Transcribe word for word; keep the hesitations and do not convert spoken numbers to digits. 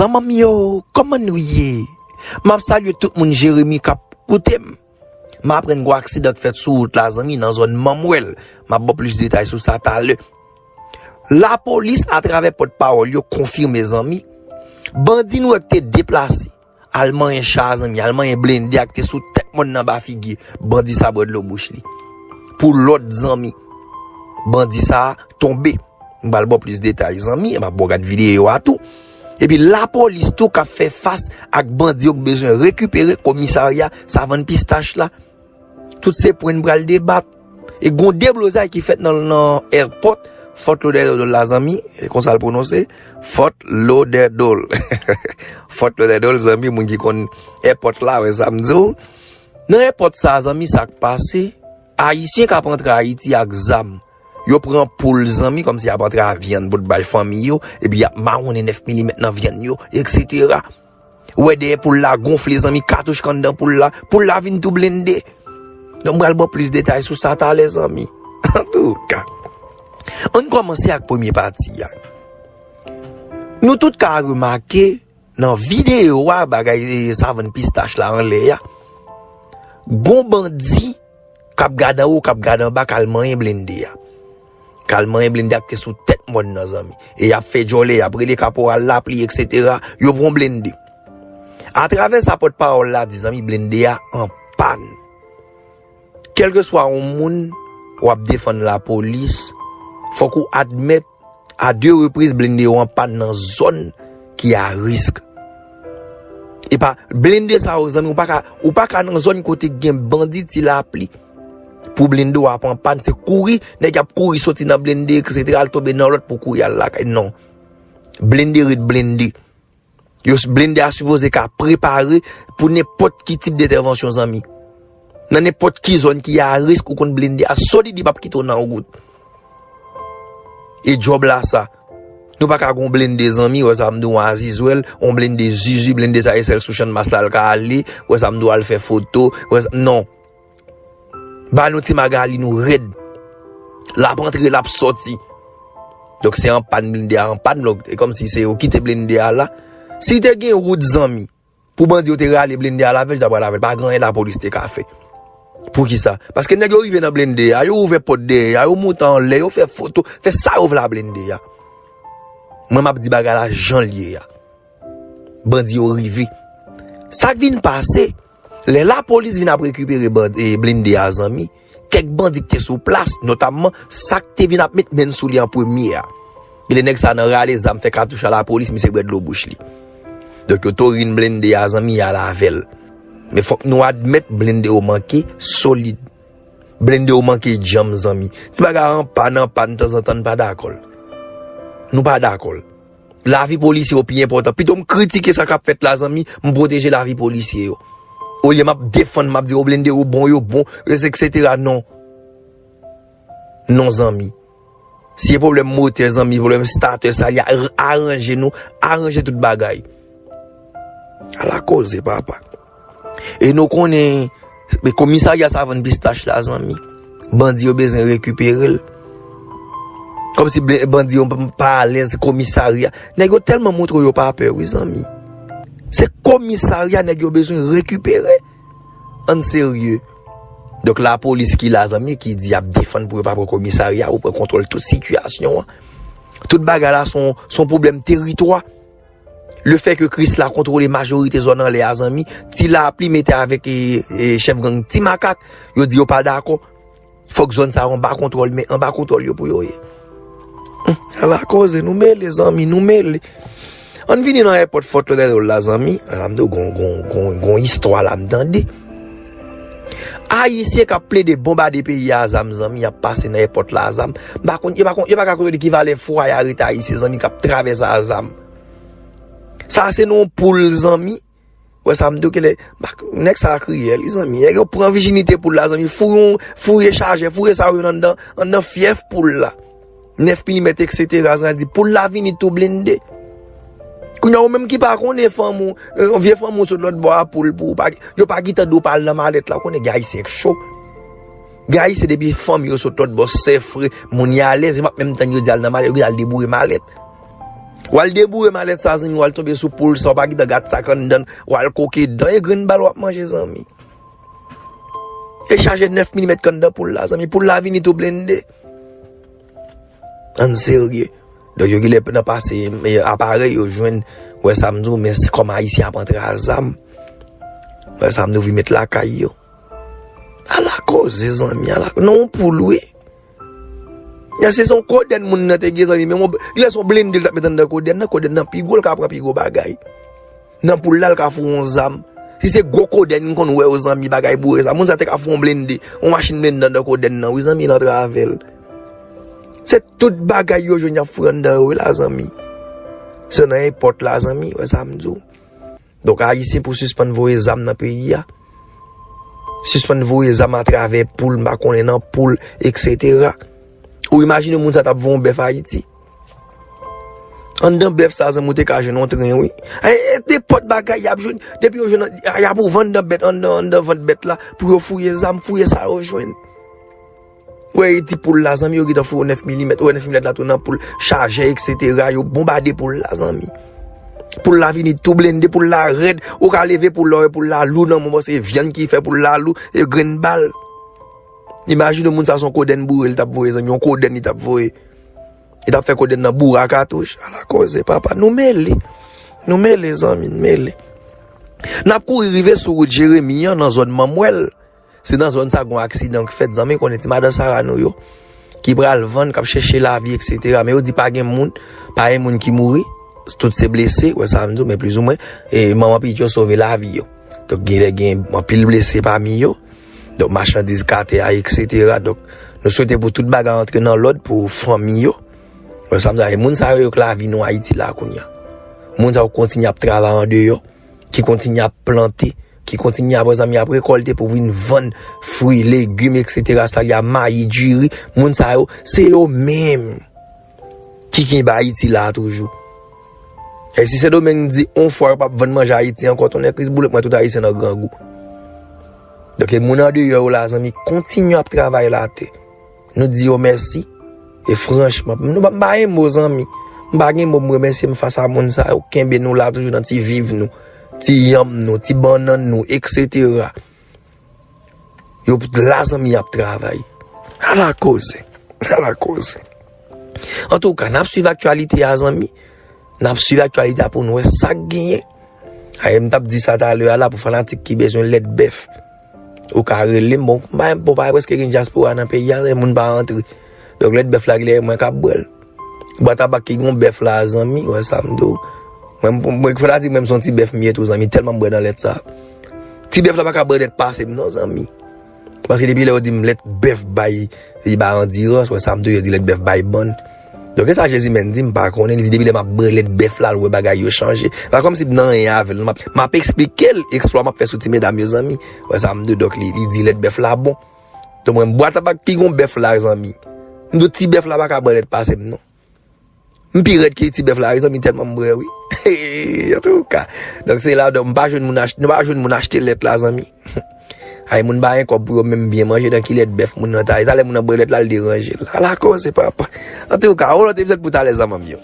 Manman m yo, kòman nou ye? M ap salye tout moun Jeremi k ap koute m. M aprann gwo aksidan k fèt sou wout la, zanmi, nan zòn Manmwèl. M ap ba w plis detay sou sa talè. Lapolis, atravè pòtpawòl yo, konfime, zanmi, bandi nou wè k te deplase al manyen cha, zanmi, al manyen blende a k te sou tèt mòn nan ba figi bandi sa bwè dlo bouch li. Pou lòd, zanmi, bandi sa a tonbe. M pral ba w plis detay, zanmi, e m ap ba w gad videyo a tou. Epi lapolis tou k ap fè fas ak bandi yo k bezwen rekipere komisarya Savann Pistach la. Tout se pwen n pral debat. E gon deblozay ki fèt nan, nan èpòt Fort Lauderdale la, zanmi. E konsa l pwononse, Fort Lauderdale. Fort Lauderdale, zanmi, moun ki konn èpòt la, wè sa m di w. Nan èpòt sa, zanmi, sa k pase, Ayisyen k ap antre Ayiti ak zam. Yo pran poul, zanmi, kòmsi y ap antre a vyann pou t bay fanmi yo, epi y ap mawonnen nèf milimèt nan vyann yo, etsetera. Ou wè dèyè poul la gonfle, zanmi, katouch k anndan poul la, poul la vin tou blende. Donk, m pral ba w plis detay sou sa talè, zanmi. Antouka, ann kòmanse ak premye pati a. Nou tout ka remake nan videyo a, bagay, eh, Savann Pistach la anlè a, gon bandi k ap gad anwo, k ap gad anba, k al manyen blende a. K al manyen blende a k te sou tèt mòn nan, zanmi. E y ap fè djòlè, y ap rele kaporal Lapli, etsetera. Yo pran blende. Atravè sa pòtpawòl la di, zanmi, blende a an pàn. Kèlkeswa yon moun w ap defann lapolis, fòk ou admèt a de repriz blende yo an pàn nan zòn ki a risk. E pa blende sa yo, zanmi, ou pa ka, ou pa ka nan zòn kote gen bandi, Ti Lapli, pou blende w ap an pàn, se kouri, nèg y ap kouri soti nan blende, etsetera, al tonbe nan lòt pou kouri al lakay. Non. Blende ret blende. Yo, blende a sipoze ka prepare pou nenpòt ki tip de entèvansyon, zanmi. Nan nenpòt ki zòn ki a risk, ou konn blende a solid, li p ap kite w nan wout. E djòb la sa. Nou pa ka gon blende, zanmi, wè sa m di w, Azizwèl, on blende zizi, blende sa e sèl sou Channmas la l ka ale, wè sa m di w, al fè foto, wè sa, non. Ba nou Ti Magali nou rèd. L ap antre, l ap sòti. Donk se an pàn blende a, an pàn, donk e kòmsi se yo kite blende a la. Si te gen wout, zanmi, pou bandi yo te rale blende a l avè l, yo ta pral avè l. Pa gen anyen lapolis te ka fè. Poukisa? Paske nèg yo rive nan blende a, yo ouvè pòt dèyè a, yo moute anlè, yo fè foto, fè sa yo vle a blende a. Mwen m ap di bagay la jan l ye a. Bandi yo rive. Sa k vin pase, lè lapolis vin ap rekipere ban-, e, blende a, zanmi, kèk bandi ki te sou plas, notamman sa k te vin ap met men sou li an premye a. Gen de nèg sa nan rale zam, fè katouch a lapolis, misye bwè dlo bouch li. Donk yo torin blende a, zanmi, y al avè l. Men fòk nou admèt blende yo manke solid. Blende yo manke djanm, zanmi. Ti bagay an pàn, an pàn, tanzantan, n pa dakò l. Nou pa dakò l. Lavi polisye yo pi enpòtan. Pito m kritike sa k ap fèt la, zanmi, m pwoteje lavi polisye yo. Olye m ap defann, m ap di, o, blende yo bon, yo bon, etsetera. Non. Non, zanmi. Si e pwoblèm motè, zanmi, pwoblèm statè, sa, li a-, aranje nou, aranje tout bagay. Ala koze, papa. E nou konnen, men komisarya Savann Pistach la, zanmi, bandi yo bezwen rekipere l. Kòmsi ble-, bandi yo pa alèz komisarya. Nèg yo tèlman montre yo pa pè, wi, zanmi. Se komisarya nèg yo bezwen rekipere. Ann serye. Donk, lapolis ki la, zanmi, ki di y ap defann pou yo pa pran komisarya, ou pran kontwòl tout sitiyasyon an. Tout bagay la, se yon, se yon pwoblèm teritwa. Lefètke Krisla kontwole majorite zòn anlè a, zanmi, Ti Lapli mete avèk, e, e, chèf gang Ti Makak, yo di yo pa dakò. Fòk zòn sa yo anba kontwòl, men anba kontwòl yo pou yo ye. Hum, ala koze, nou mele, zanmi, nou mele. Ann vini nan èpòt Fort Lauderdale la, zanmi. Ala m di w, gon, gon, gon, gon istwa la m tande. Ayisyen k ap plede bonbade peyi a zam, zanmi, y ap pase nan èpòt la a zam. M pa konn, yo pa konn, yo pa ka konnen ki valè fwaye a rete ayisyen, zanmi, k ap travèse a zam. Sa se nan yon poul, zanmi. Wè sa m di w, kile, nèg sa a kriyèl, wi, zanmi. Nèg yo pran vijinite poul la, zanmi. Fouye yon, fouye chajè, fouye sa yo anndan, anndan fyèf poul la. Nèf milimèt, etsetera, sa di, poul la vini tou blende. Kounye a, ou menm ki pa konnen fanm ou, eh, yon vye fanm ou sot lòt bò a poul pou ou pa, yo pa gentan di w pa al nan malèt la, ou konnen gen Ayisyen k cho. Gen Ayisyen depi fanm yo sot lòt bò, sè, frè, moun y alèz, yo p ap menm tann yo di al nan malèt, yo gentan al deboure malèt. W al deboure malèt sa, zanmi, w al tonbe sou poul sa, w pa gentan gad sa k anndan, w al koke dan, e grenn bal w ap manje, zanmi. E chaje nèf milimèt k anndan poul la, zanmi. Poul la vini tou blende. Ann serye. Donk, yo genlè nan pase, e, aparèy yo jwenn, wè sa m di w, men s-, kòm Ayisyen ap antre a zam. Wè sa m di w, vin met lakay yo. Ala koze, zanmi, ala, nan yon poul, wi. Nan se, se yon kodèn moun nan te gen, zanmi, men yon, genlè se yon blende l t ap met anndan kodèn nan, kodèn nan pi gwo, l ka pran pi gwo bagay. Nan poul la, l ka foure yon zam. Si se gwo kodèn, m konn wè yo, zanmi, bagay boure sa. Moun sa te ka foure yon blende, yon machin blende anndan kodèn nan, wi, zanmi, l antre avè l. Se tout bagay yo jwenn y ap foure anndan yo, wi, la, zanmi. Se nan enpòt la, zanmi, wè sa m di w. Donk, Ayisyen pou sispann voye zam nan peyi a. Sispann voye zam atravè poul, m pa konnen nan poul, etsetera. Ou imajine moun sa t ap voye yon bèf Ayiti. Anndan bèf sa, zanmi, ou te ka jwenn yon tren, wi. E, e, nenpòt bagay y ap jwenn. Depi yo jwenn, y ap ouvè anndan bèt, anndan, anndan vant bèt la, pou yo fouye zam, fouye sa yo jwenn. Wè, e ti poul la, zanmi, yo gentan foure nèf milimèt, wè, nèf milimèt la tou nan poul, chajè, etsetera, yo bonbade poul la, zanmi. Poul la vini tou blende, poul la rèd, ou ka leve poul la, wè, poul la lou nan men w, se vyann ki fè poul la lou, e grenn bal. Imajine moun sa se yon kodèn boure li t ap voye, zanmi, yon kodèn li t ap voye. Li t ap fè kodèn nan boure a katouch. Ala koze, papa. Nou mele. Nou mele, zanmi, nou mele. N ap kouri rive sou wout Jeremi an, nan zòn Manmwèl. Se nan zòn sa gon aksidan k fèt, zanmi, konnen ti madan Sara nou yo, ki pral vann, k ap chèche lavi, etsetera. Men yo di pa gen moun, pa gen moun ki mouri. Tout se blese, wè sa m di w, men plizoumwen, e manman pitit yo sove lavi yo. Donk, genlè gen anpil blese pami yo. Donk, machandiz k atè a, etsetera. Donk, nou swete pou tout bagay antre nan lòd pou fanmi yo. Wè sa m di w, e moun sa yo, yo k lavi nou Ayiti la kounye a. Moun sa yo kontinye ap travay andeyò, ki kontinye ap plante, ki kontinye ap, zanmi, ap rekòlte pou vin vann fwi, legim, etsetera, sa li a mayi, diri. Moun sa yo, se yo menm ki kenbe Ayiti la toujou. E si Sendomeng di yon fwa yo p ap vann manje Ayiti ankò, tonnè Kris boule, mwen tout Ayisyen nan grangou. Donk, e moun andeyò yo la, zanmi, kontinye ap travay latè. Nou di yo mèsi. E franchman, nou pa, m pa gen mo, zanmi. M pa gen mo, m remèsye m fas a moun sa yo. Kenbe nou la toujou nan ti viv nou, ti yanm nou, ti bannann nou, etsetera. Yo la, zanmi, y ap travay. Ala koze. Ala koze. Antouka, n ap swiv aktyalite a, zanmi. N ap swiv aktyalite a pou n wè sa k genyen. Ay, m t ap di sa talè a la pou fanatik ki bezwen lèt bèf. Ou ka rele m, bon, m pa, bon, pa prèske gen dyaspora nan peyi a, moun pa rantre. Donk, lèt bèf la, genlè mwen k ap bwè l. Bwa tabak ki gon bèf la, zanmi, wè sa m di w. Mwen, mwen, mwen, fanatik mwen, m se yon ti bèf m ye tou, zanmi, tèlman m bwè nan lèt sa. Ti bèf la pa ka bwè lèt pase m, non, zanmi. Paske depi lè yo di m lèt bèf bay, li bay andirans, wè sa m di w, yo di lèt bèf bay bann. Donk, e sa Jezi menm di, m pa konnen, li di depi lè m ap bwè lèt bèf la, l wè bagay yo chanje. Pa kòmsi m nan anyen avè l, non, m ap, m ap eksplike l, eksplwa m ap fè sou ti medam yo, zanmi. Wè sa m di w, donk, li, li di lèt bèf la bon. Donk, mwen, bwa tabak ki gon bèf la, zanmi. M di w ti bèf la pa ka bwè lèt pase m, non. M pi rèd ke ti bèf la, wi, zanmi, tèlman m bwè, wi. Antouka. Donk, se la, donk, m pa jwenn moun achte, nou pa jwenn moun achte lèt la, zanmi. Ay, moun pa gen kòb pou yo menm byen manje, nan ki lèt bèf moun nan ta ye. Talè moun nan bwè lèt la, l deranje l. Ala koze, papa. Antouka, yon lòt epizòd pou talè, zanmi m yo.